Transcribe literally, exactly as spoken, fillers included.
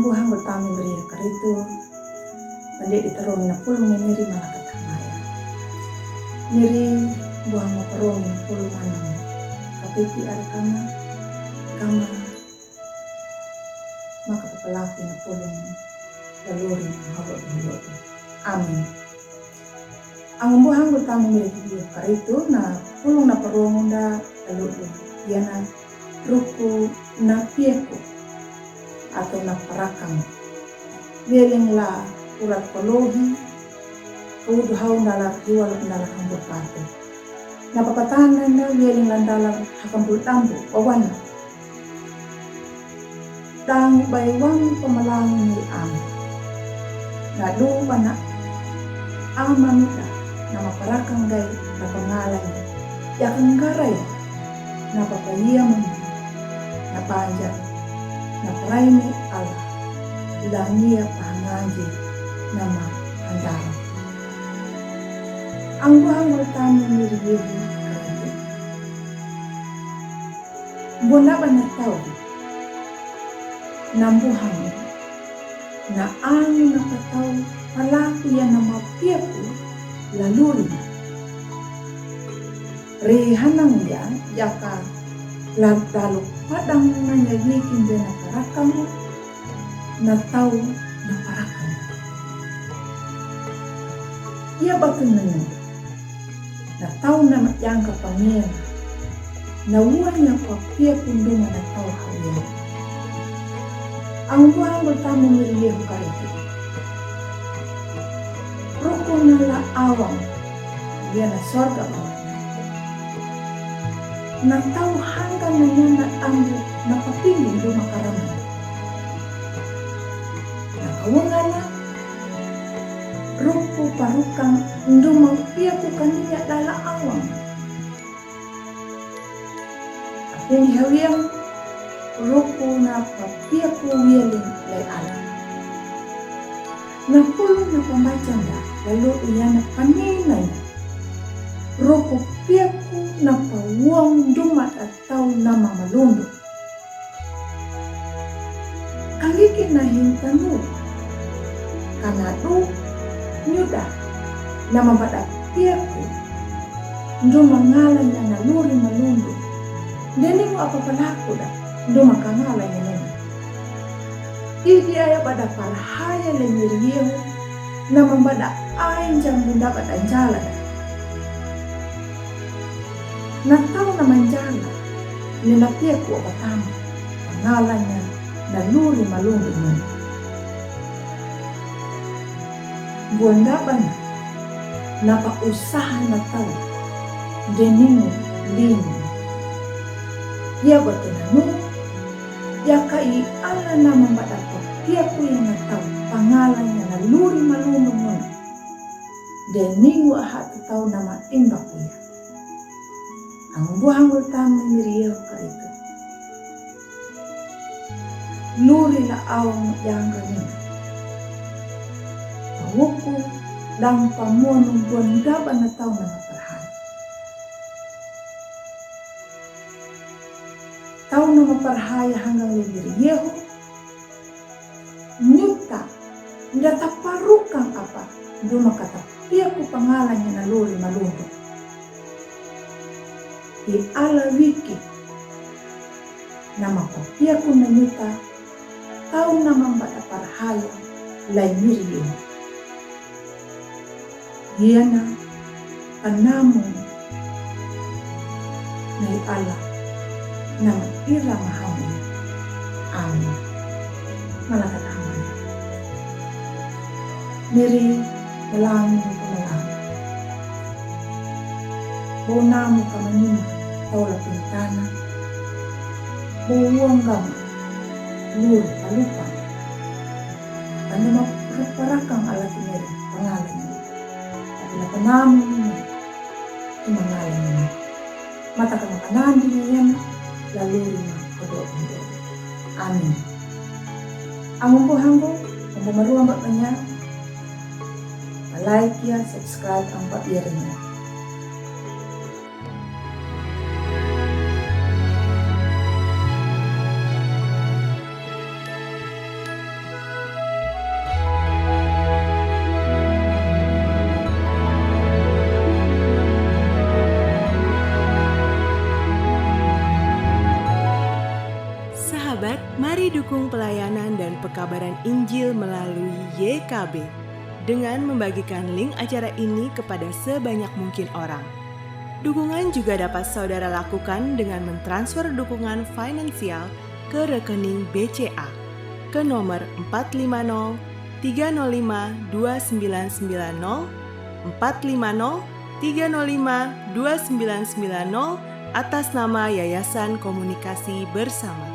Buhang bertami meri karitu, pandit di terung na pulung ni meri malaikat hamaya. Meri buhang ma perung na pulung anang, kapipi ar kama, kama, maka papalaki na pulung, laluri na halo halo. Amin. Ang buhang bertami meri karitu na pulung na perung da lalu dia na ruku na piaku atau na parakang. Wialing la urat kolohi, kaudu hau dalar hiwal dalar hambur patu. Na papatana na wialing la dalar hakambul tambu, wawana. Dang bai wang pamalang ni am. Na du bana ama muda, nama parakang dai, na pangalan, ya kenggarai, na papayiaman, na panjang, na peraini Allah, langia pangaji, nama andara. Ang buhang bertami meri Yehu karitu. Bona bana tau. Na buhang. Na ang na patau palaku ya nama piaku laluri. Ri hanang ya yaka lalu padang na nyawi kinja na parakang na tau na parakang. Ia batu nenu. Na tau na majangka pangena. Na uanya papia kunduma na tau hawia. Ang buhang bertami meri Yehu karitu. Ruku na la awang. Dia na sorga bawah. Na tau hangga na nyanda ambu na papili duma karama. Na kawangana ruku parukang nduma piaku kaninya dala awang. Apin hawiang ruku na papiaku wialing lai ala. Na pulung na pambacanda lalu uyana paninanya. Ruku piaku na pawang nduma tau nama malundu. Kangiki na hintanu, kanadu, nyuda, nama bada piaku, nduma ngalanya na luri malundu. Deni mu apa palaku da, nduma kangalanya nena. Idi aya bada parhaya le miri Yehu, nama bada ai jambunda bada njala da. Na tau na manjala, ni na piaku apa tama, pangalanya na luri malundu nuna. Buanda bana, na pa usaha na tau, deninu linu. Ia batu nanu, ia ka i ala nama bada pa piaku ia na tau, pangalanya na luri malundu nuna. Deninu aha tau nama imbaku ia. Ang buhang bertami miri Yehu karitu. Luri la awang yang kami. Pahuku dang pamuanu buanda bana tau nama parhaya. Tau nama parhaya hanggang le miri Yehu. Nyuta, nda taparukang apa, duma kata piaku pangalanya na luri malundu. I ala wiki, nama papiaku na nyuta, tau nama bada parhaya, lai miri Yehu. Ia na panamu nai ala nama ira mahamu. Amin. Malaikat hamaya. Miri malangi mu kamalang. Bau namu kamanima tau la pintana. Bau uang gama lur palupa. Anu ma parakang ala tineri pangalanya. Tapi na panamu ni, i mangalanya. Mata ka makanandi ni yana, lalu rima kodo kodo. Amin. Amumbo hanggo, ambo maruang bak kanya. Like ya, subscribe, ampa biarnya. Dukung pelayanan dan pekabaran Injil melalui Y K B dengan membagikan link acara ini kepada sebanyak mungkin orang. Dukungan juga dapat saudara lakukan dengan mentransfer dukungan finansial ke rekening B C A ke nomor empat lima nol tiga nol lima dua sembilan sembilan nol, empat lima nol tiga nol lima dua sembilan sembilan nol, atas nama Yayasan Komunikasi Bersama.